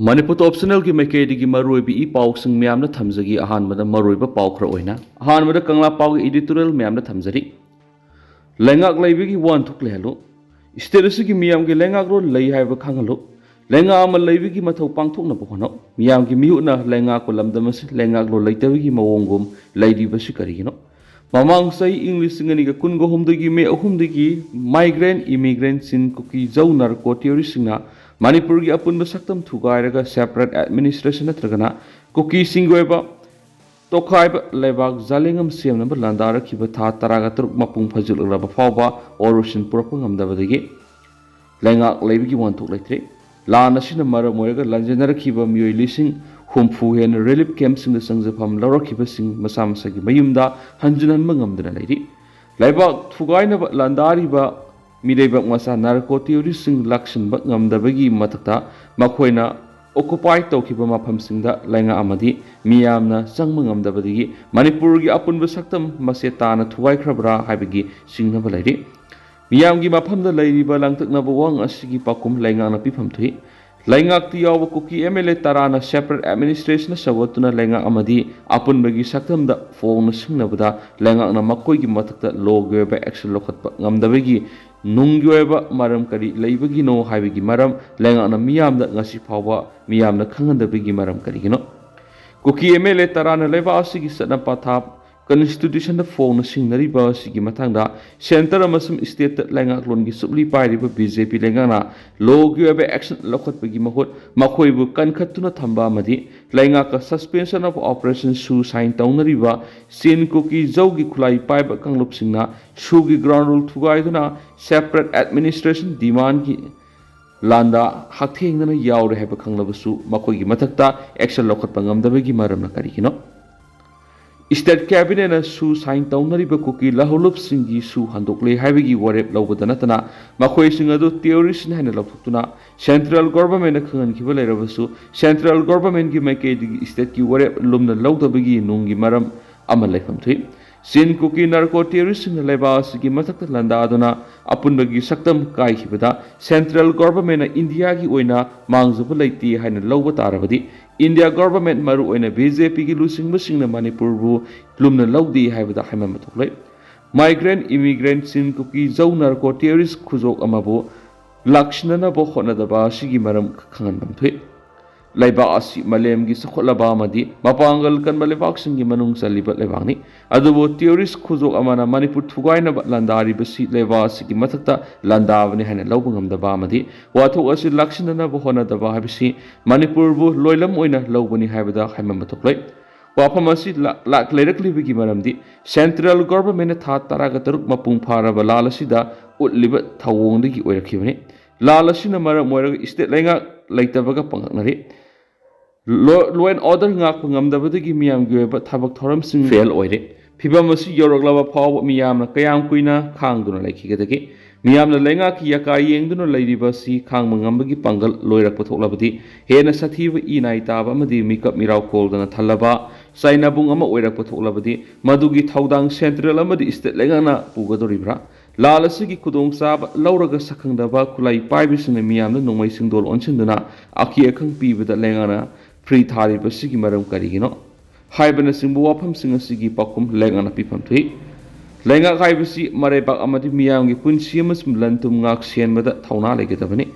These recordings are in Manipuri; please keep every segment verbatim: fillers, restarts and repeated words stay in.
ꯃꯅꯤꯄꯨꯔ ꯇꯣꯞ ꯆꯦꯅꯦꯜꯒꯤ ꯃꯥꯏꯀꯩꯗꯒꯤ ꯃꯔꯨꯑꯣꯏꯕ ꯏ ꯄꯥꯎꯁꯤꯡ ꯃꯌꯥꯝꯅ ꯊꯝꯖꯒꯦ꯫ ꯑꯍꯥꯟꯕꯗ ꯃꯔꯨꯑꯣꯏꯕ ꯄꯥꯎ ꯈꯔ ꯑꯣꯏꯅ, ꯑꯍꯥꯟꯕꯗ ꯀꯪꯂꯥ ꯄꯥꯎꯒꯤ editorial ꯃꯌꯥꯝꯅ ꯊꯝꯖꯔꯤ꯫ ꯂꯩꯉꯥꯛ ꯂꯩꯕꯒꯤ ꯋꯥꯍꯟꯊꯣꯛ ꯂꯩꯍꯜꯂꯨ꯫ State ꯑꯁꯤꯒꯤ ꯃꯤꯌꯥꯝꯒꯤ ꯂꯩꯉꯥꯛꯂꯣꯟ ꯂꯩ ꯍꯥꯏꯕ ꯈꯪꯍꯜꯂꯨ꯫ ꯂꯩꯉꯥꯛ ꯑꯃ ꯂꯩꯕꯒꯤ ꯃꯊꯧ ꯄꯥꯡꯊꯣꯛꯅꯕ ꯍꯣꯠꯅꯧ꯫ ꯃꯤꯌꯥꯝꯒꯤ ꯃꯤꯍꯨꯠꯅ ꯂꯩꯉꯥꯛꯄ ꯂꯝꯗꯝ ꯑꯁꯤ ꯂꯩꯉꯥꯛꯂꯣꯟ ꯂꯩꯇꯕꯒꯤ ꯃꯑꯣꯡꯒꯨꯝ ꯂꯩꯔꯤꯕꯁꯤ ꯀꯔꯤꯒꯤꯅꯣ? ꯃꯃꯥꯡ ꯆꯍꯤ ꯏꯪ ꯂꯤꯁꯤꯡ ꯑꯅꯤꯒ ꯀꯨꯟꯒ ꯍꯨꯝꯗꯣꯏꯒꯤ ꯃꯦ ꯑꯍꯨꯝꯗꯒꯤ migrant immigrant ꯆꯤꯟ ꯀꯨꯀꯤ ꯖꯧ narco terroristꯁꯤꯡꯅ ꯃꯅꯤꯄꯨꯔꯒꯤ ꯑꯄꯨꯟꯕ ꯁꯛꯇꯝ ꯊꯨꯒꯥꯏꯔꯒ separate administration ꯅꯠꯇ꯭ꯔꯒꯅ ꯀꯨꯀꯤꯁꯤꯡꯒꯤ ꯑꯣꯏꯕ ꯇꯣꯈꯥꯏꯕ ꯂꯩꯕꯥꯛ ꯖꯥꯂꯦꯡ ꯑꯃ ꯁꯦꯝꯅꯕ ꯂꯥꯟꯗꯥꯔꯛꯈꯤꯕ ꯊꯥ ꯇꯔꯥꯒ ꯇꯔꯨꯛ ꯃꯄꯨꯡ ꯐꯥꯖꯤꯜꯂꯛꯂꯕ ꯐꯥꯎꯕ ꯋꯥꯔꯣꯏꯁꯤꯟ ꯄꯨꯔꯛꯄ ꯉꯝꯗꯕꯗꯒꯤ ꯂꯩꯉꯥꯛ ꯂꯩꯕꯒꯤ ꯋꯥꯍꯟꯊꯣꯛ ꯂꯩꯇ꯭ꯔꯦ꯫ ꯂꯥꯟ ꯑꯁꯤꯅ ꯃꯔꯝ ꯑꯣꯏꯔꯒ ꯂꯥꯟꯖꯦꯟꯅꯔꯛꯈꯤꯕ ꯃꯤꯑꯣꯏ ꯂꯤꯁꯤꯡ ꯍꯨꯝꯐꯨ ꯍꯦꯟꯅ relief campꯁꯤꯡꯗ ꯆꯪꯖꯐꯝ ꯂꯧꯔꯛꯈꯤꯕꯁꯤꯡ ꯃꯁꯥ ꯃꯁꯥꯒꯤ ꯃꯌꯨꯝꯗ ꯍꯟꯖꯤꯟ ꯍꯟꯕ ꯉꯝꯗꯅ ꯂꯩꯔꯤ꯫ ꯂꯩꯕꯥꯛ ꯊꯨꯒꯥꯏꯅꯕ ꯂꯥꯟꯗꯥꯔꯤꯕ ꯃꯤꯔꯩꯕꯥꯛ ꯃꯆꯥ narco terroristꯁꯤꯡ ꯂꯥꯛꯁꯤꯟꯕ ꯉꯝꯗꯕꯒꯤ ꯃꯊꯛꯇ ꯃꯈꯣꯏꯅ occupy ꯇꯧꯈꯤꯕ ꯃꯐꯝꯁꯤꯡꯗ ꯂꯩꯉꯥꯛ ꯑꯃꯗꯤ ꯃꯤꯌꯥꯝꯅ ꯆꯪꯕ ꯉꯝꯗꯕꯗꯒꯤ ꯃꯅꯤꯄꯨꯔꯒꯤ ꯑꯄꯨꯟꯕ ꯁꯛꯇꯝ ꯃꯆꯦꯠ ꯇꯥꯅ ꯊꯨꯒꯥꯏꯈ꯭ꯔꯕ꯭ꯔꯥ ꯍꯥꯏꯕꯒꯤ ꯆꯤꯡꯅꯕ ꯂꯩꯔꯤ꯫ ꯃꯤꯌꯥꯝꯒꯤ ꯃꯐꯝꯗ ꯂꯩꯔꯤꯕ ꯂꯥꯡꯇꯛꯅꯕ ꯋꯥꯍꯪ ꯑꯁꯤꯒꯤ ꯄꯥꯎꯈꯨꯝ ꯂꯩꯉꯥꯛꯅ ꯄꯤꯐꯝ ꯊꯣꯛꯏ꯫ ꯂꯩꯉꯥꯛꯇ ꯌꯥꯎꯕ ꯀꯨꯀꯤ MLA ꯇꯔꯥꯅ separate administration ꯁꯧꯒꯠꯇꯨꯅ ꯂꯩꯉꯥꯛ ꯑꯃꯗꯤ ꯑꯄꯨꯟꯕꯒꯤ ꯁꯛꯇꯝꯗ ꯐꯣꯡꯅ ꯁꯤꯡꯅꯕꯗ ꯂꯩꯉꯥꯛꯅ ꯃꯈꯣꯏꯒꯤ ꯃꯊꯛꯇ lawꯒꯤ ꯑꯣꯏꯕ action ꯂꯧꯈꯠꯄ ꯉꯝꯗꯕꯒꯤ ꯅꯨꯡꯒꯤ ꯑꯣꯏꯕ ꯃꯔꯝ ꯀꯔꯤ ꯂꯩꯕꯒꯤꯅꯣ ꯍꯥꯏꯕꯒꯤ ꯃꯔꯝ ꯂꯩꯉꯥꯛꯅ ꯃꯤꯌꯥꯝꯗ ꯉꯁꯤ ꯐꯥꯎꯕ ꯃꯤꯌꯥꯝꯅ ꯈꯪꯍꯟꯗꯕꯒꯤ ꯃꯔꯝ ꯀꯔꯤꯒꯤꯅꯣ? ꯀꯨꯀꯤ MLA ꯇꯔꯥꯅ ꯂꯩꯕꯥꯛ ꯑꯁꯤꯒꯤ ꯆꯠꯅ ꯄꯊꯥꯞ constitutionꯗ ꯐꯣꯡꯅ ꯁꯤꯡꯅꯔꯤꯕ ꯑꯁꯤꯒꯤ ꯃꯇꯥꯡꯗ centre ꯑꯃꯁꯨꯡ stateꯇ ꯂꯩꯉꯥꯛꯂꯣꯟꯒꯤ ꯆꯨꯞꯂꯤ ꯄꯥꯏꯔꯤꯕ BJP ꯂꯩꯉꯥꯛꯅ lawꯒꯤ ꯑꯣꯏꯕ action ꯂꯧꯈꯠꯄꯒꯤ ꯃꯍꯨꯠ ꯃꯈꯣꯏꯕꯨ ꯀꯟꯈꯠꯇꯨꯅ ꯊꯝꯕ ꯑꯃꯗꯤ ꯂꯩꯉꯥꯛꯀ suspension of operation ꯁꯨ sign ꯇꯧꯅꯔꯤꯕ ꯆꯤꯟ ꯀꯨꯀꯤ ꯖꯧꯒꯤ ꯈꯨꯠꯂꯥꯏ ꯄꯥꯏꯕ ꯀꯥꯡꯂꯨꯞꯁꯤꯡꯅ ꯁꯨꯒꯤ ground rule ꯊꯨꯒꯥꯏꯗꯨꯅ separate administration demandꯒꯤ ꯂꯥꯟꯗ ꯍꯛꯊꯦꯡꯅꯅ ꯌꯥꯎꯔꯦ ꯍꯥꯏꯕ ꯈꯪꯂꯕꯁꯨ ꯃꯈꯣꯏꯒꯤ ꯃꯊꯛꯇ action ꯂꯧꯈꯠꯄ ꯉꯝꯗꯕꯒꯤ ꯃꯔꯝꯅ ꯀꯔꯤꯒꯤꯅꯣ? State cabinetꯅ ꯁꯨ sign ꯇꯧꯅꯔꯤꯕ ꯀꯨꯀꯤ ꯂꯧꯍꯧꯂꯨꯞꯁꯤꯡꯒꯤ ꯁꯨ ꯍꯟꯗꯣꯛꯂꯦ ꯍꯥꯏꯕꯒꯤ ꯋꯥꯔꯦꯞ ꯂꯧꯕꯗ ꯅꯠꯇꯅ ꯃꯈꯣꯏꯁꯤꯡ ꯑꯗꯨ terroristꯅꯤ ꯍꯥꯏꯅ ꯂꯧꯊꯣꯛꯇꯨꯅ central governmentꯅ ꯈꯪꯍꯟꯈꯤꯕ ꯂꯩꯔꯕꯁꯨ central governmentꯀꯤ ꯃꯥꯏꯀꯩꯗꯒꯤ stateꯀꯤ ꯋꯥꯔꯦꯞ ꯂꯨꯝꯅ ꯂꯧꯗꯕꯒꯤ ꯅꯨꯡꯒꯤ ꯃꯔꯝ ꯑꯃ ꯂꯩꯐꯝ ꯊꯣꯛꯏ꯫ ꯆꯤꯟ ꯀꯨꯀꯤ ꯅꯥꯔꯀꯣ ꯇꯦꯔꯣꯔꯤꯁꯁꯤꯡꯅ ꯂꯩꯕꯥꯛ ꯑꯁꯤꯒꯤ ꯃꯊꯛꯇ ꯂꯥꯟꯗꯥꯗꯨꯅ ꯑꯄꯨꯟꯕꯒꯤ ꯁꯛꯇꯝ ꯀꯥꯏꯈꯤꯕꯗ ꯁꯦꯟꯇ꯭ꯔꯦꯜ ꯒꯣꯚꯔꯟꯃꯦꯟꯠꯅ ꯏꯟꯗꯤꯌꯥꯒꯤ ꯑꯣꯏꯅ ꯃꯥꯡꯖꯕ ꯂꯩꯇꯦ ꯍꯥꯏꯅ ꯂꯧꯕ ꯇꯥꯔꯕꯗꯤ, ꯏꯟꯗꯤꯌꯥ ꯒꯣꯚꯔꯟꯃꯦꯟꯠ, ꯃꯔꯨꯑꯣꯏꯅ ꯕꯤ ꯖꯦ ꯄꯤꯒꯤ ꯂꯨꯆꯤꯡꯕꯁꯤꯡꯅ ꯃꯅꯤꯄꯨꯔꯕꯨ ꯂꯨꯝꯅ ꯂꯧꯗꯦ ꯍꯥꯏꯕꯗ ꯍꯥꯏꯃꯟꯕ ꯊꯣꯛꯂꯦ꯫ ꯃꯥꯏꯒ꯭ꯔꯦꯟꯠ ꯏꯃꯤꯒ꯭ꯔꯦꯟꯠ ꯆꯤꯟ ꯀꯨꯀꯤ ꯖꯧ ꯅꯥꯔꯀꯣ ꯇꯦꯔꯣꯔꯤꯁ ꯈꯨꯖꯣꯛ ꯑꯃꯕꯨ ꯂꯥꯛꯁꯤꯟꯅꯅꯕ ꯍꯣꯠꯅꯗꯕ ꯑꯁꯤꯒꯤ ꯃꯔꯝ ꯈꯪꯍꯟꯐꯝ ꯊꯣꯛꯏ꯫ ꯂꯩꯕꯥꯛ ꯑꯁꯤ ꯃꯥꯂꯦꯝꯒꯤ ꯆꯥꯎꯈꯠꯂꯕ ꯑꯃꯗꯤ ꯃꯄꯥꯡꯒꯜ ꯀꯟꯕ ꯂꯩꯕꯥꯛꯁꯤꯡꯒꯤ ꯃꯅꯨꯡ ꯆꯜꯂꯤꯕ ꯂꯩꯕꯥꯛꯅꯤ꯫ ꯑꯗꯨꯕꯨ ꯇꯦꯔꯣꯔꯤꯁ ꯈꯨꯖꯣꯛ ꯑꯃꯅ ꯃꯅꯤꯄꯨꯔ ꯊꯨꯒꯥꯏꯅꯕ ꯂꯥꯟꯗꯥꯔꯤꯕꯁꯤ ꯂꯩꯕꯥꯛ ꯑꯁꯤꯒꯤ ꯃꯊꯛꯇ ꯂꯥꯟꯗꯥꯕꯅꯤ ꯍꯥꯏꯅ ꯂꯧꯕ ꯉꯝꯗꯕ ꯑꯃꯗꯤ ꯋꯥꯊꯣꯛ ꯑꯁꯤ ꯂꯥꯛꯁꯤꯟꯅꯅꯕ ꯍꯣꯠꯅꯗꯕ ꯍꯥꯏꯕꯁꯤ ꯃꯅꯤꯄꯨꯔꯕꯨ ꯂꯣꯏꯂꯝ ꯑꯣꯏꯅ ꯂꯧꯕꯅꯤ ꯍꯥꯏꯕꯗ ꯍꯥꯏꯃꯟꯕ ꯊꯣꯛꯂꯣꯏ꯫ ꯋꯥꯐꯝ ꯑꯁꯤ ꯂꯥꯛ-, ꯂꯥꯛ-, ꯂꯩꯔꯛꯂꯤꯕꯒꯤ ꯃꯔꯝꯗꯤ ꯁꯦꯟꯇ꯭ꯔꯦꯜ ꯒꯣꯚꯔꯟꯃꯦꯟꯠꯅ ꯊꯥ ꯇꯔꯥꯒ ꯇꯔꯨꯛ ꯃꯄꯨꯡ ꯐꯥꯔꯕ ꯂꯥꯜ ꯑꯁꯤꯗ ꯎꯠꯂꯤꯕ ꯊꯧꯑꯣꯡꯗꯒꯤ ꯑꯣꯏꯔꯛꯈꯤꯕꯅꯤ꯫ ꯂꯥꯜ ꯑꯁꯤꯅ ꯃꯔꯝ ꯑꯣꯏꯔꯒ ꯏꯁꯇꯦꯠ ꯂꯩꯉꯥꯛ ꯂꯩꯇꯕꯒ ꯄꯥꯡꯂꯛꯅꯔꯤ꯫ Law and order ꯉꯥꯛꯄ ꯉꯝꯗꯕꯗꯒꯤ ꯃꯤꯌꯥꯝꯒꯤ ꯑꯣꯏꯕ ꯊꯕꯛ ꯊꯧꯔꯝꯁꯤꯡ ꯐꯦꯜ ꯑꯣꯏꯔꯦ꯫ ꯐꯤꯚꯝ ꯑꯁꯤ ꯌꯧꯔꯛꯂꯕ ꯐꯥꯎꯕ ꯃꯤꯌꯥꯝꯅ ꯀꯌꯥꯝ ꯀꯨꯏꯅ ꯈꯥꯡꯗꯨꯅ ꯂꯩꯈꯤꯒꯗꯒꯦ? ꯃꯤꯌꯥꯝꯅ ꯂꯩꯉꯥꯛꯀꯤ ꯌꯥꯀꯥ ꯌꯦꯡꯗꯨꯅ ꯂꯩꯔꯤꯕ ꯑꯁꯤ ꯈꯥꯡꯕ ꯉꯝꯕꯒꯤ ꯄꯥꯡꯒꯜ ꯂꯣꯏꯔꯛꯄ ꯊꯣꯛꯂꯕꯗꯤ ꯍꯦꯟꯅ ꯁꯥꯊꯤꯕ ꯏ ꯅꯥꯏ ꯇꯥꯕ ꯑꯃꯗꯤ ꯃꯤꯀꯞ ꯃꯤꯔꯥꯎ ꯀꯣꯜꯗꯅ ꯊꯜꯂꯕ ꯆꯩꯅꯕꯨꯡ ꯑꯃ ꯑꯣꯏꯔꯛꯄ ꯊꯣꯛꯂꯕꯗꯤ ꯃꯗꯨꯒꯤ ꯊꯧꯗꯥꯡ ꯁꯦꯟꯇ꯭ꯔꯦꯜ ꯑꯃꯗꯤ ꯏꯁꯇꯦꯠ ꯂꯩꯉꯥꯛꯅ ꯄꯨꯒꯗꯧꯔꯤꯕ꯭ꯔꯥ? ꯂꯥꯜ ꯑꯁꯤꯒꯤ ꯈꯨꯗꯣꯡꯆꯥꯕ ꯂꯧꯔꯒ ꯁꯛꯈꯪꯗꯕ ꯈꯨꯠꯂꯥꯏ ꯄꯥꯏꯕꯁꯤꯡꯅ ꯃꯤꯌꯥꯝꯗ ꯅꯣꯡꯃꯩ ꯁꯤꯡꯗꯣꯜ ꯑꯣꯟꯁꯤꯟꯗꯨꯅ ꯑꯀꯤ ꯑꯈꯪ ꯄꯤꯕꯗ ꯂꯩꯉꯥꯛꯅ ꯐ꯭ꯔꯤ ꯊꯥꯔꯤꯕꯁꯤꯒꯤ ꯃꯔꯝ ꯀꯔꯤꯒꯤꯅꯣ? ꯍꯥꯏꯕꯅꯆꯤꯡꯕ ꯋꯥꯐꯝꯁꯤꯡ ꯑꯁꯤꯒꯤ ꯄꯥꯎꯈꯨꯝ ꯂꯩꯉꯥꯛꯅ ꯄꯤꯐꯝ ꯊꯣꯛꯏ꯫ ꯂꯩꯉꯥꯛ ꯍꯥꯏꯕꯁꯤ ꯃꯔꯩꯕꯥꯛ ꯑꯃꯗꯤ ꯃꯤꯌꯥꯝꯒꯤ ꯄꯨꯟꯁꯤ ꯑꯃꯁꯨꯡ ꯂꯟ ꯊꯨꯝ ꯉꯥꯛ ꯁꯦꯟꯕꯗ ꯊꯧꯅꯥ ꯂꯩꯒꯗꯕꯅꯤ꯫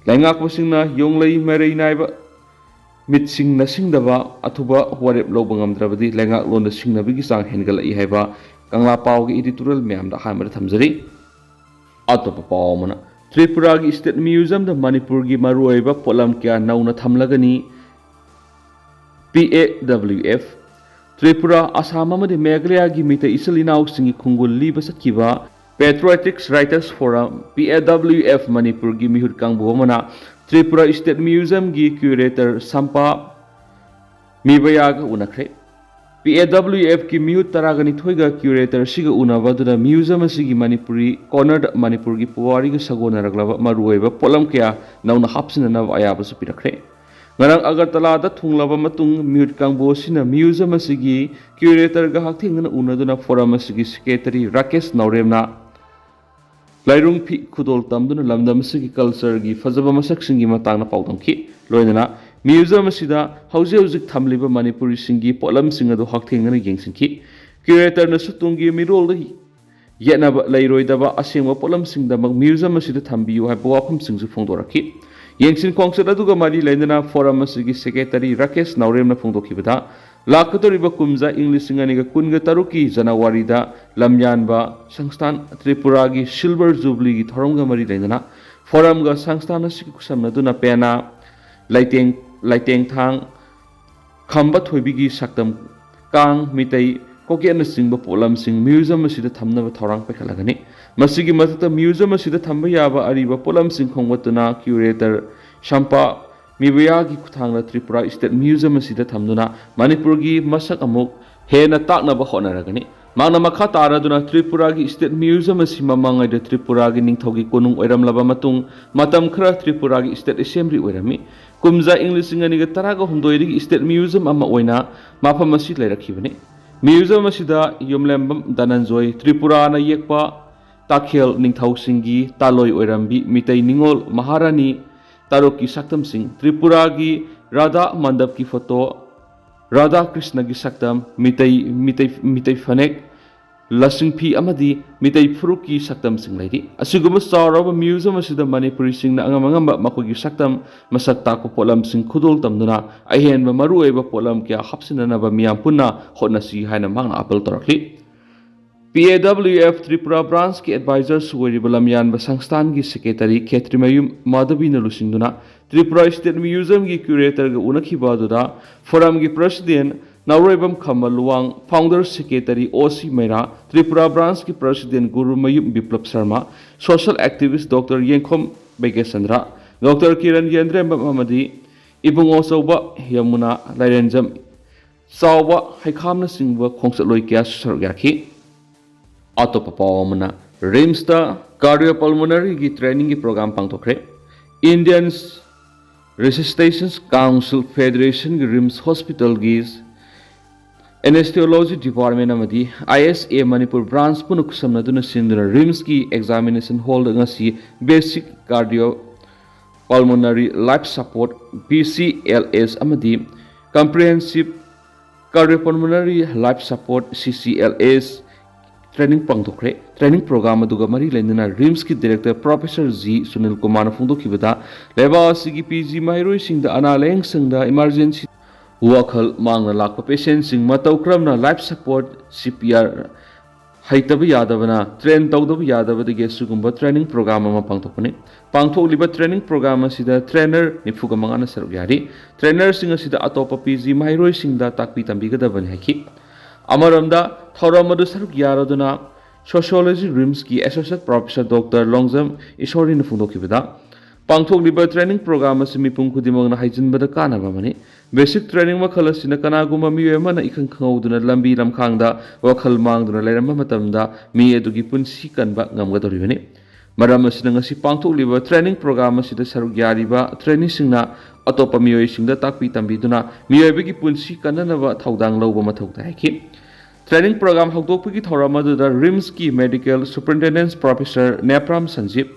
ꯂꯩꯉꯥꯛꯄꯁꯤꯡꯅ ꯌꯣꯡꯂꯩ ꯃꯔꯩ ꯅꯥꯏꯕ ꯃꯤꯠꯁꯤꯡꯅ ꯁꯤꯡꯗꯕ ꯑꯊꯨꯕ ꯋꯥꯔꯦꯞ ꯂꯧꯕ ꯉꯝꯗ꯭ꯔꯕꯗꯤ ꯂꯩꯉꯥꯛꯂꯣꯟꯗ ꯁꯤꯡꯅꯕꯒꯤ ꯆꯥꯡ ꯍꯦꯟꯒꯠꯂꯛꯏ ꯍꯥꯏꯕ ꯀꯪꯂꯥ ꯄꯥꯎꯒꯤ editorial ꯃꯌꯥꯝꯗ ꯑꯍꯥꯟꯕꯗ ꯊꯝꯖꯔꯤ꯫ ꯑꯇꯣꯞꯄ ꯄꯥꯎ ꯑꯃꯅ, ꯇ꯭ꯔꯤꯄꯨꯔꯥꯒꯤ ꯏꯁꯇꯦꯠ ꯃ꯭ꯌꯨꯖꯤꯌꯝꯗ ꯃꯅꯤꯄꯨꯔꯒꯤ ꯃꯔꯨꯑꯣꯏꯕ ꯄꯣꯠꯂꯝ ꯀꯌꯥ ꯅꯧꯅ ꯊꯝꯂꯒꯅꯤ꯫ ꯄꯤ ꯑꯦ ꯗꯕ꯭ꯂꯤꯎ ꯑꯦꯐ, ꯇ꯭ꯔꯤꯄꯨꯔꯥ, ꯑꯁꯥꯝ ꯑꯃꯗꯤ ꯃꯦꯘꯥꯂꯌꯥꯒꯤ ꯃꯤꯇꯩ ꯏꯆꯤꯜ ꯏꯅꯥꯎꯁꯤꯡꯒꯤ ꯈꯣꯡꯒꯨꯜ ꯂꯤꯕ ꯆꯠꯈꯤꯕ Patriotics Writers Forum, ꯄꯤ ꯑꯦ ꯗꯕ꯭ꯂꯤꯎ ꯑꯦꯐ, ꯃꯅꯤꯄꯨꯔꯒꯤ ꯃꯤꯍꯨꯠ ꯀꯥꯡꯕꯨ ꯑꯃꯅ ꯇ꯭ꯔꯤꯄꯨꯔꯥ ꯏꯁꯇꯦꯠ ꯃ꯭ꯌꯨꯖꯤꯌꯝꯒꯤ ꯀ꯭ꯌꯨꯔꯦꯇꯔ ꯁꯝꯄꯥ ꯃꯤꯕꯌꯥꯒ ꯎꯅꯈ꯭ꯔꯦ꯫ ꯄꯤ ꯑꯦ ꯗꯕ꯭ꯂꯤꯎ ꯑꯦꯐꯀꯤ ꯃꯤꯍꯨꯠ ꯇꯔꯥꯒ ꯅꯤꯊꯣꯏꯒ ꯀ꯭ꯌꯨꯔꯦꯇꯔꯁꯤꯒ ꯎꯅꯕ ꯑꯗꯨꯗ ꯃ꯭ꯌꯨꯖꯤꯌꯝ ꯑꯁꯤꯒꯤ ꯃꯅꯤꯄꯨꯔꯤ ꯀꯣꯔꯅꯔꯗ ꯃꯅꯤꯄꯨꯔꯒꯤ ꯄꯨꯋꯥꯔꯤꯒ ꯁꯥꯒꯣꯟꯅꯔꯛꯂꯕ ꯃꯔꯨꯑꯣꯏꯕ ꯄꯣꯠꯂꯝ ꯀꯌꯥ ꯅꯧꯅ ꯍꯥꯞꯆꯤꯟꯅꯅꯕ ꯑꯌꯥꯕꯁꯨ ꯄꯤꯔꯛꯈ꯭ꯔꯦ꯫ ꯉꯔꯥꯡ ꯑꯒꯔꯇꯂꯥꯗ ꯊꯨꯡꯂꯕ ꯃꯇꯨꯡ ꯃꯤꯍꯨꯠ ꯀꯥꯡꯕꯨ ꯑꯁꯤꯅ ꯃ꯭ꯌꯨꯖꯝ ꯑꯁꯤꯒꯤ ꯀ꯭ꯌꯨꯔꯦꯇꯔꯒ ꯍꯛꯊꯦꯡꯅꯅ ꯎꯅꯗꯨꯅ ꯐꯣꯔꯝ ꯑꯁꯤꯒꯤ ꯁꯦꯀ꯭ꯔꯦꯇꯔꯤ ꯔꯥꯀꯦꯁ ꯅꯥꯎꯔꯦꯝꯅ ꯂꯥꯏꯔꯨꯡ ꯐꯤ ꯈꯨꯗꯣꯜ ꯇꯝꯗꯨꯅ ꯂꯝꯗꯝ ꯑꯁꯤꯒꯤ ꯀꯜꯆꯔꯒꯤ ꯐꯖꯕ ꯃꯁꯛꯁꯤꯡꯒꯤ ꯃꯇꯥꯡꯗ ꯄꯥꯎꯗꯝꯈꯤ꯫ ꯂꯣꯏꯅꯅ ꯃ꯭ꯌꯨꯖꯝ ꯑꯁꯤꯗ ꯍꯧꯖꯤꯛ ꯍꯧꯖꯤꯛ ꯊꯝꯂꯤꯕ ꯃꯅꯤꯄꯨꯔꯤꯁꯤꯡꯒꯤ ꯄꯣꯠꯂꯝꯁꯤꯡ ꯑꯗꯨ ꯍꯛꯊꯦꯡꯅꯅ ꯌꯦꯡꯁꯤꯟꯈꯤ꯫ ꯀ꯭ꯌꯨꯔꯦꯇꯔꯅꯁꯨ ꯇꯨꯡꯒꯤ ꯃꯤꯔꯣꯜꯗ ꯌꯦꯠꯅꯕ ꯂꯩꯔꯣꯏꯗꯕ ꯑꯁꯦꯡꯕ ꯄꯣꯠꯂꯝꯁꯤꯡꯗꯃꯛ ꯃ꯭ꯌꯨꯖꯝ ꯑꯁꯤꯗ ꯊꯝꯕꯤꯌꯨ ꯍꯥꯏꯕ ꯋꯥꯐꯝꯁꯤꯡꯁꯨ ꯐꯣꯡꯗꯣꯔꯛꯈꯤ꯫ ꯌꯦꯡꯁꯤꯟ ꯈꯣꯡꯆꯠ ꯑꯗꯨꯒ ꯃꯔꯤ ꯂꯩꯅꯅ ꯐꯣꯔꯝ ꯑꯁꯤꯒꯤ ꯁꯦꯀ꯭ꯔꯦꯇꯔꯤ ꯔꯥꯀꯦꯁ ꯅꯥꯎꯔꯦꯝꯅ ꯐꯣꯡꯗꯣꯛꯈꯤꯕꯗ, ꯂꯥꯛꯀꯗꯧꯔꯤꯕ ꯀꯨꯝꯖꯥ ꯏꯪ ꯂꯤꯁꯤꯡ ꯑꯅꯤꯒ ꯀꯨꯟꯒ ꯇꯔꯨꯛꯀꯤ ꯖꯅꯋꯥꯔꯤꯗ ꯂꯝꯌꯥꯟꯕ ꯁꯪꯁꯊꯥꯟ ꯇ꯭ꯔꯤꯄꯨꯔꯥꯒꯤ ꯁꯤꯜꯚꯔ ꯖꯨꯕ꯭ꯂꯤꯒꯤ ꯊꯧꯔꯝꯒ ꯃꯔꯤ ꯂꯩꯅꯅ ꯐꯣꯔꯝꯒ ꯁꯪꯁꯊꯥꯟ ꯑꯁꯤꯒꯤ ꯈꯨꯠꯁꯝꯅꯗꯨꯅ ꯄꯦꯅꯥ, ꯂꯩꯇꯦꯡ, ꯂꯩꯇꯦꯡꯊꯥꯡ, ꯈꯝꯕ ꯊꯣꯏꯕꯤꯒꯤ ꯁꯛꯇꯝ, ꯀꯥꯡ, ꯃꯤꯇꯩ, ꯀꯣꯀꯦꯠꯅꯆꯤꯡꯕ ꯄꯣꯠꯂꯝꯁꯤꯡ ꯃ꯭ꯌꯨꯖꯝ ꯑꯁꯤꯗ ꯊꯝꯅꯕ ꯊꯧꯔꯥꯡ ꯄꯥꯏꯈꯠꯂꯒꯅꯤ꯫ ꯃꯁꯤꯒꯤ ꯃꯊꯛꯇ ꯃ꯭ꯌꯨꯖꯝ ꯑꯁꯤꯗ ꯊꯝꯕ ꯌꯥꯕ ꯑꯔꯤꯕ ꯄꯣꯠꯂꯝꯁꯤꯡ ꯈꯣꯝꯒꯠꯇꯨꯅ ꯀ꯭ꯌꯨꯔꯦꯇꯔ ꯁꯝꯄꯥ ꯃꯤꯕꯌꯥꯒꯤ ꯈꯨꯠꯊꯥꯡꯗ ꯇ꯭ꯔꯤꯄꯨꯔꯥ ꯁ꯭ꯇꯦꯠ ꯃ꯭ꯌꯨꯖꯝ ꯑꯁꯤꯗ ꯊꯝꯗꯨꯅ ꯃꯅꯤꯄꯨꯔꯒꯤ ꯃꯁꯛ ꯑꯃꯨꯛ ꯍꯦꯟꯅ ꯇꯥꯛꯅꯕ ꯍꯣꯠꯅꯔꯒꯅꯤ꯫ ꯃꯍꯥꯛꯅ ꯃꯈꯥ ꯇꯥꯔꯗꯨꯅ ꯇ꯭ꯔꯤꯄꯨꯔꯥꯒꯤ ꯁ꯭ꯇꯦꯠ ꯃ꯭ꯌꯨꯖꯝ ꯑꯁꯤ ꯃꯃꯥꯡꯉꯩꯗ ꯇ꯭ꯔꯤꯄꯨꯔꯥꯒꯤ ꯅꯤꯡꯊꯧꯒꯤ ꯀꯣꯅꯨꯡ ꯑꯣꯏꯔꯝꯂꯕ ꯃꯇꯨꯡ ꯃꯇꯝ ꯈꯔ ꯇ꯭ꯔꯤꯄꯨꯔꯥꯒꯤ ꯁ꯭ꯇꯦꯠ ꯑꯦꯁꯦꯝꯕ꯭ꯂꯤ ꯑꯣꯏꯔꯝꯃꯤ꯫ ꯀꯨꯝꯖꯥ ꯏꯪ ꯂꯤꯁꯤꯡ ꯑꯅꯤꯒ ꯇꯔꯥꯒ ꯍꯨꯝꯗꯣꯏꯗꯒꯤ ꯁ꯭ꯇꯦꯠ ꯃ꯭ꯌꯨꯖꯝ ꯑꯃ ꯑꯣꯏꯅ ꯃꯐꯝ ꯑꯁꯤ ꯂꯩꯔꯛꯈꯤꯕꯅꯤ꯫ ꯃ꯭ꯌꯨꯖꯝ ꯑꯁꯤꯗ ꯌꯨꯝꯂꯦꯝꯕꯝ ꯙꯅꯟꯖꯣꯏ, ꯇ꯭ꯔꯤꯄꯨꯔꯥꯅ ꯌꯦꯛꯄ ꯇꯥꯈꯦꯜ ꯅꯤꯡꯊꯧꯁꯤꯡꯒꯤ ꯇꯥꯂꯣꯏ ꯑꯣꯏꯔꯝꯕꯤ ꯃꯤꯇꯩ ꯅꯤꯉꯣꯜ ꯃꯍꯥꯔꯥꯅꯤ ꯇꯔꯨꯛꯀꯤ ꯁꯛꯇꯝꯁꯤꯡ, ꯇ꯭ꯔꯤꯄꯨꯔꯥꯒꯤ ꯔꯥꯙꯥ ꯃꯟꯗꯞꯀꯤ ꯐꯣꯇꯣ, ꯔꯥꯙꯥ ꯀ꯭ꯔꯤꯁꯅꯒꯤ ꯁꯛꯇꯝ, ꯃꯤꯇꯩ, ꯃꯤꯇꯩ, ꯃꯤꯇꯩ ꯐꯅꯦꯛ, ꯂꯁꯤꯡ ꯐꯤ ꯑꯃꯗꯤ ꯃꯤꯇꯩ ꯐꯨꯔꯨꯞꯀꯤ ꯁꯛꯇꯝꯁꯤꯡ ꯂꯩꯔꯤ꯫ ꯑꯁꯤꯒꯨꯝꯕ ꯆꯥꯎꯔꯕ ꯃ꯭ꯌꯨꯖꯝ ꯑꯁꯤꯗ ꯃꯅꯤꯄꯨꯔꯤꯁꯤꯡꯅ ꯑꯉꯝ ꯑꯉꯝꯕ ꯃꯈꯣꯏꯒꯤ ꯁꯛꯇꯝ, ꯃꯁꯛ ꯇꯥꯛꯄ ꯄꯣꯠꯂꯝꯁꯤꯡ ꯈꯨꯗꯣꯜ ꯇꯝꯗꯨꯅ ꯑꯍꯦꯟꯕ ꯃꯔꯨꯑꯣꯏꯕ ꯄꯣꯠꯂꯝ ꯀꯌꯥ ꯍꯥꯞꯆꯤꯟꯅꯅꯕ ꯃꯤꯌꯥꯝ ꯄꯨꯟꯅ ꯍꯣꯠꯅꯁꯤ ꯍꯥꯏꯅ ꯃꯍꯥꯛꯅ ꯑꯥꯄꯤꯜ ꯇꯧꯔꯛꯂꯤ꯫ ꯄꯤ ꯑꯦ ꯗꯕ꯭ꯂꯤꯎ ꯑꯦꯐ ꯇ꯭ꯔꯤꯄꯨꯔꯥ ꯕ꯭ꯔꯥꯟꯁꯀꯤ ꯑꯦꯗꯚꯥꯏꯖꯔꯁꯨ ꯑꯣꯏꯔꯤꯕ ꯂꯝꯌꯥꯟꯕ ꯁꯪꯁꯊꯥꯟꯒꯤ ꯁꯦꯀ꯭ꯔꯦꯇꯔꯤ ꯈꯦꯇ꯭ꯔꯤꯃꯌꯨꯝ ꯃꯥꯙꯕꯤꯅ ꯂꯨꯆꯤꯡꯗꯨꯅ ꯇ꯭ꯔꯤꯄꯨꯔꯥ ꯁ꯭ꯇꯦꯠ ꯃ꯭ꯌꯨꯖꯝꯒꯤ ꯀ꯭ꯌꯨꯔꯦꯇꯔꯒ ꯎꯅꯈꯤꯕ ꯑꯗꯨꯗ ꯐꯣꯔꯝꯒꯤ president Nauroibam Khamba Luwang, founder secretary O C Meira, Tripura ꯕ꯭ꯔꯥꯟꯁꯀꯤ president Gurumayum Biplab Sharma, social activist doctor Yengkhom Beigyachandra, doctor Kiran ꯌꯦꯟꯗ꯭ꯔꯦꯝꯕꯝ ꯑꯃꯗꯤ ꯏꯕꯨꯡꯉꯣ ꯆꯧꯕ ꯌꯃꯨꯅꯥ ꯂꯥꯏꯔꯦꯟꯖꯝ ꯆꯥꯎꯕ ꯍꯩꯈꯥꯝꯅꯆꯤꯡꯕ ꯈꯣꯡꯆꯠꯂꯣꯏ ꯀꯌꯥꯁꯨ ꯁꯔꯨꯛ ꯌꯥꯈꯤ꯫ ꯑꯇꯣꯞꯄ ꯄꯥꯎ ꯑꯃꯅ, ꯔꯤꯝꯁꯇ ꯀꯥꯔꯗꯤꯑꯣ ꯄꯜꯃꯣꯅꯔꯤꯒꯤ ꯇ꯭ꯔꯦꯅꯤꯡꯒꯤ ꯄ꯭ꯔꯣꯒ꯭ꯔꯥꯝ ꯄꯥꯡꯊꯣꯛꯈ꯭ꯔꯦ꯫ ꯏꯟꯗꯤꯌꯟ Resuscitation Council Federationꯒꯤ RIMS Hospitalꯒꯤ Anesthesiology Department ꯑꯃꯗꯤ ISA Manipur Branch ꯄꯨꯟꯅ ꯈꯨꯠꯁꯝꯅꯗꯨꯅ ꯁꯤꯟꯗꯨꯅ RIMSꯀꯤ Examination Hallꯗ ꯉꯁꯤ Basic Cardio Pulmonary Life Support, BCLS, ꯑꯃꯗꯤ Comprehensive Cardiopulmonary Life Support, CCLS, training ꯄꯥꯡꯊꯣꯛꯈ꯭ꯔꯦ꯫ Training program ꯑꯗꯨꯒ ꯃꯔꯤ ꯂꯩꯅꯅ RIMSꯀꯤ Director Professor G ꯁꯨꯅꯤꯜ ꯀꯨꯃꯥꯔꯅ ꯐꯣꯡꯗꯣꯛꯈꯤꯕꯗ, ꯂꯩꯕꯥꯛ ꯑꯁꯤꯒꯤ PG ꯃꯍꯩꯔꯣꯏꯁꯤꯡꯗ ꯑꯅꯥ ꯂꯥꯌꯦꯡ ꯁꯪꯗ emergency ꯋꯥꯈꯜ ꯃꯥꯡꯅ ꯂꯥꯛꯄ patientꯁꯤꯡ ꯃꯇꯧ ꯀꯔꯝꯅ life support, CPR, ꯍꯩꯇꯕ ꯌꯥꯗꯕꯅ train ꯇꯧꯗꯕ ꯌꯥꯗꯕꯗꯒꯤ ꯑꯁꯤꯒꯨꯝꯕ training program ꯑꯃ ꯄꯥꯡꯊꯣꯛꯄꯅꯤ꯫ ꯄꯥꯡꯊꯣꯛꯂꯤꯕ training program ꯑꯁꯤꯗ trainer ꯅꯤꯐꯨꯒ ꯃꯉꯥꯅ ꯁꯔꯨꯛ ꯌꯥꯔꯤ꯫ Trainerꯁꯤꯡ ꯑꯁꯤꯗ ꯑꯇꯣꯞꯄ PG ꯃꯍꯩꯔꯣꯏꯁꯤꯡꯗ ꯇꯥꯛꯄꯤ ꯇꯝꯕꯤꯒꯗꯕꯅꯤ ꯍꯥꯏꯈꯤ꯫ ꯑꯃꯔꯣꯝꯗ, ꯊꯧꯔꯝ ꯑꯗꯨ ꯁꯔꯨꯛ ꯌꯥꯔꯗꯨꯅ Sociology RIMSꯀꯤ Associate Professor Doctor Longjam ꯏꯁꯣꯔꯤꯅ ꯐꯣꯡꯗꯣꯛꯈꯤꯕꯗ, ꯄꯥꯡꯊꯣꯛꯂꯤꯕ training program ꯑꯁꯤ ꯃꯤꯄꯨꯝ ꯈꯨꯗꯤꯡꯃꯛꯅ ꯍꯩꯖꯤꯟꯕꯗ ꯀꯥꯟꯅꯕ ꯑꯃꯅꯤ꯫ Basic training ꯃꯈꯜ ꯑꯁꯤꯅ ꯀꯅꯥꯒꯨꯝꯕ ꯃꯤꯑꯣꯏ ꯑꯃꯅ ꯏꯈꯪ ꯈꯪꯍꯧꯗꯅ ꯂꯝꯕꯤ ꯂꯝꯈꯥꯡꯗ ꯋꯥꯈꯜ ꯃꯥꯡꯗꯨꯅ ꯂꯩꯔꯝꯕ ꯃꯇꯝꯗ ꯃꯤ ꯑꯗꯨꯒꯤ ꯄꯨꯟꯁꯤ ꯀꯟꯕ ꯉꯝꯒꯗꯧꯔꯤꯕꯅꯤ꯫ ꯃꯔꯝ ꯑꯁꯤꯅ, ꯉꯁꯤ ꯄꯥꯡꯊꯣꯛꯂꯤꯕ training program ꯑꯁꯤꯗ ꯁꯔꯨꯛ ꯌꯥꯔꯤꯕ traineeꯁꯤꯡꯅ ꯑꯇꯣꯞꯄ ꯃꯤꯑꯣꯏꯁꯤꯡꯗ ꯇꯥꯛꯄꯤ ꯇꯝꯕꯤꯗꯨꯅ ꯃꯤꯑꯣꯏꯕꯒꯤ ꯄꯨꯟꯁꯤ ꯀꯟꯅꯅꯕ ꯊꯧꯗꯥꯡ ꯂꯧꯕ ꯃꯊꯧ ꯇꯥꯏ ꯍꯥꯏꯈꯤ꯫ Training program ꯍꯧꯗꯣꯛꯄꯒꯤ ꯊꯧꯔꯝ ꯑꯗꯨꯗ RIMSꯀꯤ Medical Superintendent Professor ꯅꯦꯄ꯭ꯔꯥꯝ ꯁꯟꯖꯤꯞ,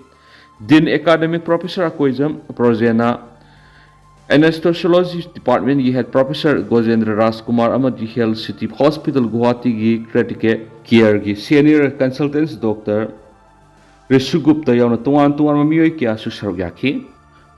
Dean Academic Professor Akoijam ꯄ꯭ꯔꯣꯖꯦꯅꯥ, Anesthesiology Departmentꯀꯤ Head Professor ꯒꯣꯖꯦꯟꯗ꯭ꯔ ꯔꯥꯖꯀꯨꯃꯥꯔ ꯑꯃꯗꯤ Health City Hospital ꯒꯨꯋꯥꯍꯥꯇꯤꯒꯤ Critical Careꯒꯤ Senior Consultant Doctor ꯔꯤꯁꯨꯒꯨꯞꯇ ꯌꯥꯎꯅ ꯇꯣꯉꯥꯟ ꯇꯣꯉꯥꯟꯕ ꯃꯤꯑꯣꯏ ꯀꯌꯥꯁꯨ ꯁꯔꯨꯛ ꯌꯥꯈꯤ꯫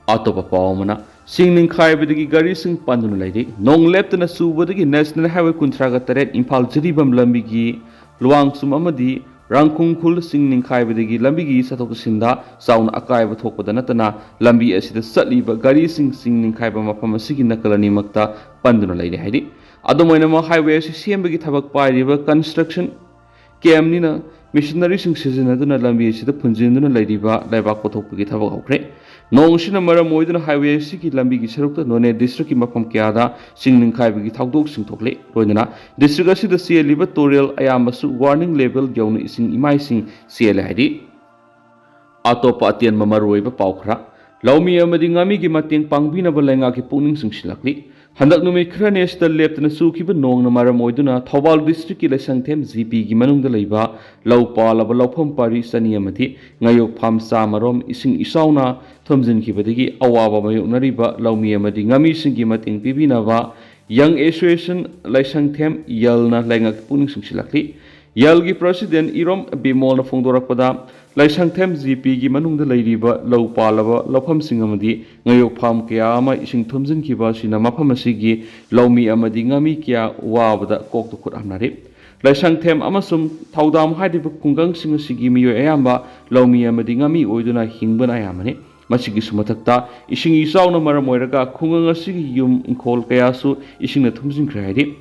ꯑꯇꯣꯞꯄ ꯄꯥꯎ ꯑꯃꯅ, ꯆꯤꯡ ꯅꯤꯡꯈꯥꯏꯕꯗꯒꯤ ꯒꯥꯔꯤꯁꯤꯡ ꯄꯟꯗꯨꯅ ꯂꯩꯔꯤ꯫ ꯅꯣꯡ ꯂꯦꯞꯇꯅ ꯆꯨꯕꯗꯒꯤ National Highway ꯀꯨꯟꯊ꯭ꯔꯥꯒ ꯇꯔꯦꯠ ꯏꯝꯐꯥꯜ ꯖꯤꯔꯤꯕꯥꯝ ꯂꯝꯕꯤꯒꯤ ꯂꯨꯋꯥꯡꯆꯨꯝ ꯑꯃꯗꯤ ꯔꯥꯡꯈꯣꯡ ꯈꯨꯜ ꯆꯤꯡ ꯅꯤꯡꯈꯥꯏꯕꯗꯒꯤ ꯂꯝꯕꯤꯒꯤ ꯆꯠꯊꯣꯛ ꯆꯠꯁꯤꯟꯗ ꯆꯥꯎꯅ ꯑꯀꯥꯏꯕ ꯊꯣꯛꯄꯗ ꯅꯠꯇꯅ, ꯂꯝꯕꯤ ꯑꯁꯤꯗ ꯆꯠꯂꯤꯕ ꯒꯥꯔꯤꯁꯤꯡ ꯆꯤꯡ ꯅꯤꯡꯈꯥꯏꯕ ꯃꯐꯝ ꯑꯁꯤꯒꯤ ꯅꯥꯀꯜ ꯑꯅꯤꯃꯛꯇ ꯄꯟꯗꯨꯅ ꯂꯩꯔꯦ ꯍꯥꯏꯔꯤ꯫ ꯑꯗꯨꯝ ꯑꯣꯏꯅꯃꯛ, highway ꯑꯁꯤ ꯁꯦꯝꯕꯒꯤ ꯊꯕꯛ ꯄꯥꯏꯔꯤꯕ construction ꯀꯦꯝꯅꯤꯅ machineryꯁꯤꯡ ꯁꯤꯖꯤꯟꯅꯗꯨꯅ ꯂꯝꯕꯤ ꯑꯁꯤꯗ ꯐꯨꯟꯖꯤꯟꯗꯨꯅ ꯂꯩꯔꯤꯕ ꯂꯩꯕꯥꯛ ꯀꯣꯊꯣꯛꯄꯒꯤ ꯊꯕꯛ ꯍꯧꯈ꯭ꯔꯦ꯫ ꯅꯣꯡ ꯑꯁꯤꯅ ꯃꯔꯝ ꯑꯣꯏꯗꯨꯅ highway ꯑꯁꯤꯒꯤ ꯂꯝꯕꯤꯒꯤ ꯁꯔꯨꯛꯇ ꯅꯣꯅꯦ districtꯀꯤ ꯃꯐꯝ ꯀꯌꯥꯗ ꯆꯤꯡ ꯅꯤꯡꯈꯥꯏꯕꯒꯤ ꯊꯧꯗꯣꯛꯁꯤꯡ ꯊꯣꯛꯂꯦ꯫ ꯂꯣꯏꯅꯅ district ꯑꯁꯤꯗ ꯆꯦꯜꯂꯤꯕ ꯇꯨꯔꯦꯜ ꯑꯌꯥꯝꯕꯁꯨ warning level ꯌꯧꯅ ꯏꯁꯤꯡ ꯏꯃꯥꯏꯁꯤꯡ ꯆꯦꯜꯂꯦ ꯍꯥꯏꯔꯤ꯫ ꯑꯇꯣꯞꯄ ꯑꯇꯦꯟꯕ ꯃꯔꯨꯑꯣꯏꯕ ꯄꯥꯎ ꯈꯔ, ꯂꯧꯃꯤ ꯑꯃꯗꯤ ꯉꯥꯃꯤꯒꯤ ꯃꯇꯦꯡ ꯄꯥꯡꯕꯤꯅꯕ ꯂꯩꯉꯥꯛꯀꯤ ꯄꯨꯛꯅꯤꯡ ꯆꯤꯡꯁꯤꯜꯂꯛꯂꯤ꯫ ꯍꯟꯗꯛ ꯅꯨꯃꯤꯠ ꯈꯔꯅꯤ ꯑꯁꯤꯗ ꯂꯦꯞꯇꯅ ꯆꯨꯈꯤꯕ ꯅꯣꯡꯅ ꯃꯔꯝ ꯑꯣꯏꯗꯨꯅ ꯊꯧꯕꯥꯜ ꯗꯤꯁꯇ꯭ꯔꯤꯛꯀꯤ ꯂꯩꯁꯪꯊꯦꯝ ꯖꯤꯄꯤꯒꯤ ꯃꯅꯨꯡꯗ ꯂꯩꯕ ꯂꯧ ꯄꯥꯜꯂꯕ ꯂꯧꯐꯝ ꯄꯔꯤ ꯆꯅꯤ ꯑꯃꯗꯤ ꯉꯥꯌꯣꯛ ꯐꯥꯝ ꯆꯥꯃꯔꯣꯝ ꯏꯁꯤꯡ ꯏꯆꯥꯎꯅ ꯊꯨꯝꯖꯤꯟꯈꯤꯕꯗꯒꯤ ꯑꯋꯥꯕ ꯃꯥꯌꯣꯛꯅꯔꯤꯕ ꯂꯧꯃꯤ ꯑꯃꯗꯤ ꯉꯥꯃꯤꯁꯤꯡꯒꯤ ꯃꯇꯦꯡ ꯄꯤꯕꯤꯅꯕ ꯌꯪ ꯑꯦꯁꯣꯁꯤꯌꯦꯁꯟ ꯂꯩꯁꯪꯊꯦꯝ ꯌꯜꯅ ꯂꯩꯉꯥꯛꯀꯤ ꯄꯨꯛꯅꯤꯡ ꯆꯤꯡꯁꯤꯜꯂꯛꯂꯤ꯫ ꯌꯜꯒꯤ ꯄ꯭ꯔꯁꯤꯗꯦꯟ ꯏꯔꯣꯝ ꯕꯤꯃꯣꯜꯅ ꯐꯣꯡꯗꯣꯔꯛꯄꯗ, ꯂꯩꯁꯪꯊꯦꯝ ꯖꯤꯄꯤꯒꯤ ꯃꯅꯨꯡꯗ ꯂꯩꯔꯤꯕ ꯂꯧ ꯄꯥꯜꯂꯕ ꯂꯧꯐꯝꯁꯤꯡ ꯑꯃꯗꯤ ꯉꯥꯌꯣꯛ ꯐꯥꯝ ꯀꯌꯥ ꯑꯃ ꯏꯁꯤꯡ ꯊꯨꯝꯖꯤꯟꯈꯤꯕ ꯑꯁꯤꯅ ꯃꯐꯝ ꯑꯁꯤꯒꯤ ꯂꯧꯃꯤ ꯑꯃꯗꯤ ꯉꯥꯃꯤ ꯀꯌꯥ ꯋꯥꯕꯗ ꯀꯣꯛꯇ ꯈꯨꯠ ꯍꯥꯝꯅꯔꯤ꯫ ꯂꯩꯁꯪꯊꯦꯝ ꯑꯃꯁꯨꯡ ꯊꯧꯗꯥꯝ ꯍꯥꯏꯔꯤꯕ ꯈꯨꯡꯒꯪꯁꯤꯡ ꯑꯁꯤꯒꯤ ꯃꯤꯑꯣꯏ ꯑꯌꯥꯝꯕ ꯂꯧꯃꯤ ꯑꯃꯗꯤ ꯉꯥꯃꯤ ꯑꯣꯏꯗꯨꯅ ꯍꯤꯡꯕꯅ ꯑꯌꯥꯝꯕꯅꯤ꯫ ꯃꯁꯤꯒꯤꯁꯨ ꯃꯊꯛꯇ, ꯏꯁꯤꯡ ꯏꯆꯥꯎꯅ ꯃꯔꯝ ꯑꯣꯏꯔꯒ ꯈꯨꯡꯒꯪ ꯑꯁꯤꯒꯤ ꯌꯨꯝ ꯏꯪꯈꯣꯜ ꯀꯌꯥꯁꯨ ꯏꯁꯤꯡꯅ ꯊꯨꯝꯖꯤꯟꯈ꯭ꯔꯦ ꯍꯥꯏꯔꯤ꯫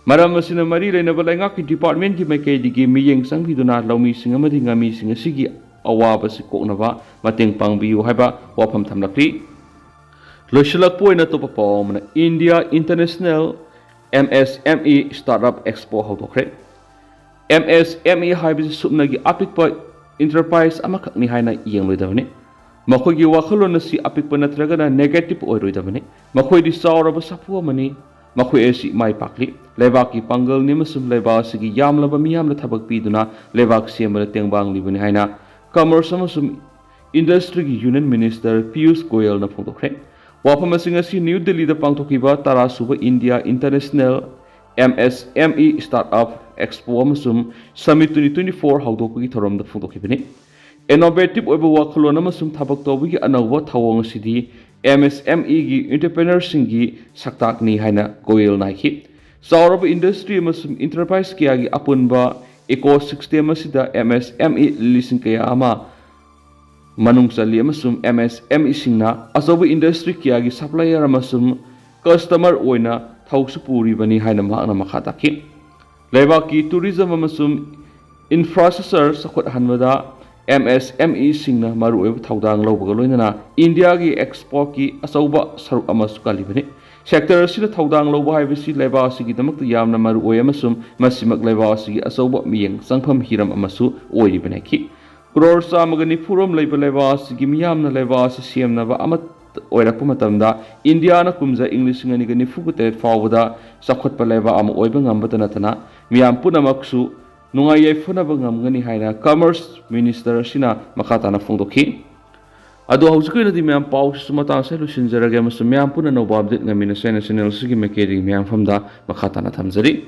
ꯃꯔꯝ ꯑꯁꯤꯅ ꯃꯔꯤ ꯂꯩꯅꯕ ꯂꯩꯉꯥꯛꯀꯤ ꯗꯤꯄꯥꯔꯠꯃꯦꯟꯒꯤ ꯃꯥꯏꯀꯩꯗꯒꯤ ꯃꯤꯠꯌꯦꯡ ꯆꯪꯕꯤꯗꯨꯅ ꯂꯧꯃꯤꯁꯤꯡ ꯑꯃꯗꯤ ꯉꯥꯃꯤꯁꯤꯡ ꯑꯁꯤꯒꯤ ꯑꯋꯥꯕꯁꯤ ꯀꯣꯛꯅꯕ ꯃꯇꯦꯡ ꯄꯥꯡꯕꯤꯌꯨ ꯍꯥꯏꯕ ꯋꯥꯐꯝ ꯊꯝꯂꯛꯂꯤ꯫ ꯂꯣꯏꯁꯤꯜꯂꯛꯄ ꯑꯣꯏꯅ ꯑꯇꯣꯞꯄ ꯄꯥꯎ ꯑꯃꯅ, India international M S M E start up expo ꯍꯧꯗꯣꯛꯈ꯭ꯔꯦ꯫ ꯑꯦꯝ ꯑꯦꯁ ꯑꯦꯝ ꯏ ꯍꯥꯏꯕꯁꯤ ꯁꯨꯞꯅꯒꯤ ꯑꯄꯤꯛꯄ ꯏꯟꯇꯔꯄ꯭ꯔꯥꯏꯁ ꯑꯃꯈꯛꯅꯤ ꯍꯥꯏꯅ ꯌꯦꯡꯂꯣꯏꯗꯕꯅꯤ꯫ ꯃꯈꯣꯏꯒꯤ ꯋꯥꯈꯜꯂꯣꯟ ꯑꯁꯤ ꯑꯄꯤꯛꯄ ꯅꯠꯇ꯭ꯔꯒꯅ ꯅꯦꯒꯦꯇꯤꯚ ꯑꯣꯏꯔꯣꯏꯗꯕꯅꯤ꯫ ꯃꯈꯣꯏꯗꯤ ꯆꯥꯎꯔꯕ ꯁꯥꯐꯨ ꯑꯃꯅꯤ꯫ ꯃꯈꯣꯏ ꯑꯁꯤ ꯃꯥꯏ ꯄꯥꯛꯂꯤ꯫ ꯂꯩꯕꯥꯛꯀꯤ ꯄꯥꯡꯒꯜꯅꯤ ꯑꯃꯁꯨꯡ ꯂꯩꯕꯥꯛ ꯑꯁꯤꯒꯤ ꯌꯥꯝꯂꯕ ꯃꯤꯌꯥꯝꯅ ꯊꯕꯛ ꯄꯤꯗꯨꯅ ꯂꯩꯕꯥꯛ ꯁꯦꯝꯕꯗ ꯇꯦꯡꯕꯥꯡꯂꯤꯕꯅꯤ ꯍꯥꯏꯅ ꯀꯃꯔꯁ ꯑꯃꯁꯨꯡ ꯏꯟꯗꯁꯇ꯭ꯔꯤꯒꯤ ꯌꯨꯅꯤꯌꯟ ꯃꯤꯅꯤꯁꯇꯔ ꯄꯤꯌꯨꯁ ꯒꯣꯌꯜꯅ ꯐꯣꯡꯗꯣꯛꯈ꯭ꯔꯦ꯫ ꯋꯥꯐꯝ ꯑꯁꯤꯡ ꯑꯁꯤ ꯅ꯭ꯌꯨ ꯗꯤꯜꯂꯤꯗ ꯄꯥꯡꯊꯣꯛꯈꯤꯕ ꯇꯔꯥꯁꯨꯕ India international M S M E start up expo ꯑꯃꯁꯨꯡ ꯁꯃꯤꯠ ꯇ꯭ꯋꯦꯟꯇꯤ ꯇ꯭ꯋꯦꯟꯇꯤ ꯐꯣꯔ ꯍꯧꯗꯣꯛꯄꯒꯤ ꯊꯧꯔꯝꯗ ꯐꯣꯡꯗꯣꯛꯈꯤꯕꯅꯤ꯫ ꯏꯅꯣꯚꯦꯇꯤꯚ ꯑꯣꯏꯕ ꯋꯥꯈꯜꯂꯣꯟ ꯑꯃꯁꯨꯡ ꯊꯕꯛ ꯇꯧꯕꯒꯤ ꯑꯅꯧꯕ ꯊꯧꯑꯣꯡ ꯑꯁꯤꯗꯤ ꯑꯦꯝ ꯑꯦꯁ ꯑꯦꯝ ꯏꯒꯤ ꯑꯦꯟꯇꯔꯄ꯭ꯔꯦꯅꯔꯁꯤꯡꯒꯤ ꯁꯛꯇꯥꯛꯅꯤ ꯍꯥꯏꯅ ꯒꯣꯌꯜꯅ ꯍꯥꯏꯈꯤ꯫ ꯆꯥꯎꯔꯕ ꯏꯟꯗꯁꯇ꯭ꯔꯤ ꯑꯃꯁꯨꯡ ꯏꯟꯇꯔꯄ꯭ꯔꯥꯏꯁ ꯀꯌꯥꯒꯤ ꯑꯄꯨꯟꯕ ꯏꯀꯣ ꯁꯤꯁꯇꯦꯝ ꯑꯁꯤꯗ ꯑꯦꯝ ꯑꯦꯁ ꯑꯦꯝ ꯏ ꯂꯤꯁꯤꯡ ꯀꯌꯥ ꯑꯃ ꯃꯅꯨꯡ ꯆꯜꯂꯤ ꯑꯃꯁꯨꯡ ꯑꯦꯝ ꯑꯦꯁ ꯑꯦꯝ ꯏꯁꯤꯡꯅ ꯑꯆꯧꯕ ꯏꯟꯗꯁꯇ꯭ꯔꯤ ꯀꯌꯥꯒꯤ ꯁꯄ꯭ꯂꯥꯏꯌꯔ ꯑꯃꯁꯨꯡ ꯀꯁꯇꯃꯔ ꯑꯣꯏꯅ ꯊꯧꯁꯨ ꯄꯨꯔꯤꯕꯅꯤ ꯍꯥꯏꯅ ꯃꯍꯥꯛꯅ ꯃꯈꯥ ꯇꯥꯈꯤ꯫ ꯂꯩꯕꯥꯛꯀꯤ ꯇꯨꯔꯤꯖꯝ ꯑꯃꯁꯨꯡ ꯏꯟꯐ꯭ꯔꯥꯁ꯭ꯇ꯭ꯔꯛꯆꯔ ꯆꯥꯎꯈꯠꯍꯟꯕꯗ ꯑꯦꯝ ꯑꯦꯁ ꯑꯦꯝ ꯏꯁꯤꯡꯅ ꯃꯔꯨꯑꯣꯏꯕ ꯊꯧꯗꯥꯡ ꯂꯧꯕꯒ ꯂꯣꯏꯅꯅ ꯏꯟꯗꯤꯌꯥꯒꯤ ꯑꯦꯛꯁꯄꯣꯔꯠꯀꯤ ꯑꯆꯧꯕ ꯁꯔꯨꯛ ꯑꯃꯁꯨ ꯀꯜꯂꯤꯕꯅꯤ꯫ ꯁꯦꯛꯇꯔ ꯑꯁꯤꯗ ꯊꯧꯗꯥꯡ ꯂꯧꯕ ꯍꯥꯏꯕꯁꯤ ꯂꯩꯕꯥꯛ ꯑꯁꯤꯒꯤꯗꯃꯛꯇ ꯌꯥꯝꯅ ꯃꯔꯨꯑꯣꯏ ꯑꯃꯁꯨꯡ ꯃꯁꯤꯃꯛ ꯂꯩꯕꯥꯛ ꯑꯁꯤꯒꯤ ꯑꯆꯧꯕ ꯃꯤꯠꯌꯦꯡ ꯆꯪꯐꯝ ꯍꯤꯔꯝ ꯑꯃꯁꯨ ꯑꯣꯏꯔꯤꯕꯅꯤ ꯍꯥꯏꯈꯤ꯫ ꯀ꯭ꯔꯣꯔ ꯆꯥꯝꯃꯒ ꯅꯤꯐꯨ ꯔꯣꯝ ꯂꯩꯕ ꯂꯩꯕꯥꯛ ꯑꯁꯤꯒꯤ ꯃꯤꯌꯥꯝꯅ ꯂꯩꯕꯥꯛ ꯑꯁꯤ ꯁꯦꯝꯅꯕ ꯑꯃꯠꯇ ꯑꯣꯏꯔꯛꯄ ꯃꯇꯝꯗ, ꯏꯟꯗꯤꯌꯥꯅ ꯀꯨꯝꯖꯥ ꯏꯪ ꯂꯤꯁꯤꯡ ꯑꯅꯤꯒ ꯅꯤꯐꯨꯒ ꯇꯔꯦꯠ ꯐꯥꯎꯕꯗ ꯆꯥꯎꯈꯠꯄ ꯂꯩꯕꯥꯛ ꯑꯃ ꯑꯣꯏꯕ ꯉꯝꯕꯇ ꯅꯠꯇꯅ, ꯃꯤꯌꯥꯝ ꯄꯨꯝꯅꯃꯛꯁꯨ ꯅꯨꯡꯉꯥꯏ ꯌꯥꯏꯐꯅꯕ ꯉꯝꯒꯅꯤ ꯍꯥꯏꯅ ꯀꯃꯔꯁ ꯃꯤꯅꯤꯁꯇꯔ ꯑꯁꯤꯅ ꯃꯈꯥ ꯇꯥꯅ ꯐꯣꯡꯗꯣꯛꯈꯤ꯫ ꯑꯗꯣ, ꯍꯧꯖꯤꯛꯀꯤ ꯑꯣꯏꯅꯗꯤ ꯃꯌꯥꯝ, ꯄꯥꯎꯁꯤꯁꯨ ꯃꯇꯥꯡ ꯑꯁꯤꯗ ꯂꯣꯏꯁꯤꯟꯖꯔꯒꯦ, ꯑꯃꯁꯨꯡ ꯃꯌꯥꯝ ꯄꯨꯟꯅ ꯑꯅꯧꯕ ꯑꯞꯗꯦꯠ ꯉꯥꯏꯃꯤꯟꯅꯁꯦ ꯍꯥꯏꯅ ꯆꯦꯅꯦꯜ ꯑꯁꯤꯒꯤ ꯃꯥꯏꯀꯩꯗꯒꯤ ꯃꯌꯥꯝ ꯃꯐꯝꯗ ꯃꯈꯥ ꯇꯥꯅ ꯊꯝꯖꯔꯤ꯫